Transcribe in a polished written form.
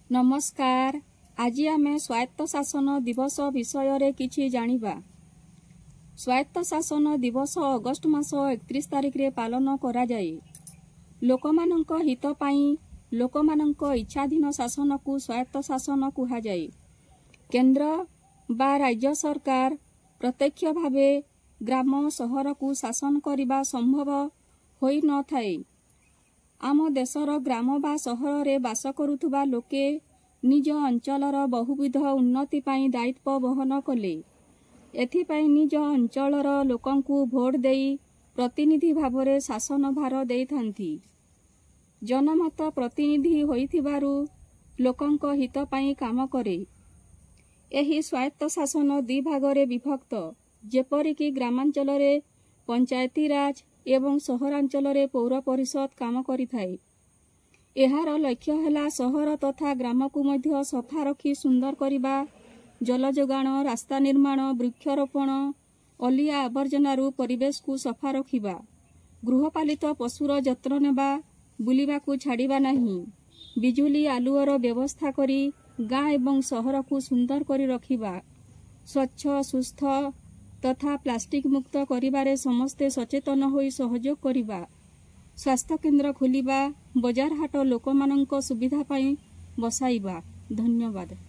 ନମସ୍କାର। ଆଜି ଆମେ ସ୍ୱାୟତ୍ତ ଶାସନ ଦିବସ ବିଷୟରେ କିଛି ଜାଣିବା। ସ୍ୱାୟତ୍ତ ଶାସନ ଦିବସ ଅଗଷ୍ଟ ମାସ 31 ତାରିଖରେ ପାଳନ କରାଯାଏ। ଲୋକମାନଙ୍କ ହିତ ପାଇଁ ଲୋକମାନଙ୍କ ଇଚ୍ଛାଧୀନ ଶାସନକୁ ସ୍ୱାୟତ୍ତ ଶାସନ କୁହାଯାଏ। କେନ୍ଦ୍ର ବା ରାଜ୍ୟ ସରକାର ପ୍ରତ୍ୟକ୍ଷ ଭାବେ ଗ୍ରାମ, ସହରକୁ ଶାସନ କରିବା ସମ୍ଭବ ହୋଇନଥାଏ। ଆମ ଦେଶର ଗ୍ରାମ ବା ସହରରେ ବାସ କରୁଥିବା ଲୋକେ ନିଜ ଅଞ୍ଚଳର ବହୁବିଧ ଉନ୍ନତି ପାଇଁ ଦାୟିତ୍ୱ ବହନ କଲେ। ଏଥିପାଇଁ ନିଜ ଅଞ୍ଚଳର ଲୋକଙ୍କୁ ଭୋଟ ଦେଇ ପ୍ରତିନିଧି ଭାବରେ ଶାସନ ଭାର ଦେଇଥାନ୍ତି। ଜନମତ ପ୍ରତିନିଧି ହୋଇଥିବାରୁ ଲୋକଙ୍କ ହିତ ପାଇଁ କାମ କରେ। ଏହି ସ୍ୱାୟତ୍ତ ଶାସନ ଦୁଇ ଭାଗରେ ବିଭକ୍ତ, ଯେପରିକି ଗ୍ରାମାଞ୍ଚଳରେ ପଞ୍ଚାୟତିରାଜ ଏବଂ ସହରାଞ୍ଚଳରେ ପୌର ପରିଷଦ କାମ କରିଥାଏ। ଏହାର ଲକ୍ଷ୍ୟ ହେଲା ସହର ତଥା ଗ୍ରାମକୁ ମଧ୍ୟ ସଫା ରଖି ସୁନ୍ଦର କରିବା, ଜଳ ଯୋଗାଣ, ରାସ୍ତା ନିର୍ମାଣ, ବୃକ୍ଷରୋପଣ, ଅଳିଆ ଆବର୍ଜନାରୁ ପରିବେଶକୁ ସଫା ରଖିବା, ଗୃହପାଳିତ ପଶୁର ଯତ୍ନ ନେବା, ବୁଲିବାକୁ ଛାଡ଼ିବା ନାହିଁ, ବିଜୁଳି ଆଲୁଅର ବ୍ୟବସ୍ଥା କରି ଗାଁ ଏବଂ ସହରକୁ ସୁନ୍ଦର କରି ରଖିବା, ସ୍ୱଚ୍ଛ, ସୁସ୍ଥ ତଥା ପ୍ଲାଷ୍ଟିକ ମୁକ୍ତ କରିବାରେ ସମସ୍ତେ ସଚେତନ ହୋଇ ସହଯୋଗ କରିବା, ସ୍ୱାସ୍ଥ୍ୟକେନ୍ଦ୍ର ଖୋଲିବା, ବଜାର ହାଟ ଲୋକମାନଙ୍କ ସୁବିଧା ପାଇଁ ବସାଇବା। ଧନ୍ୟବାଦ।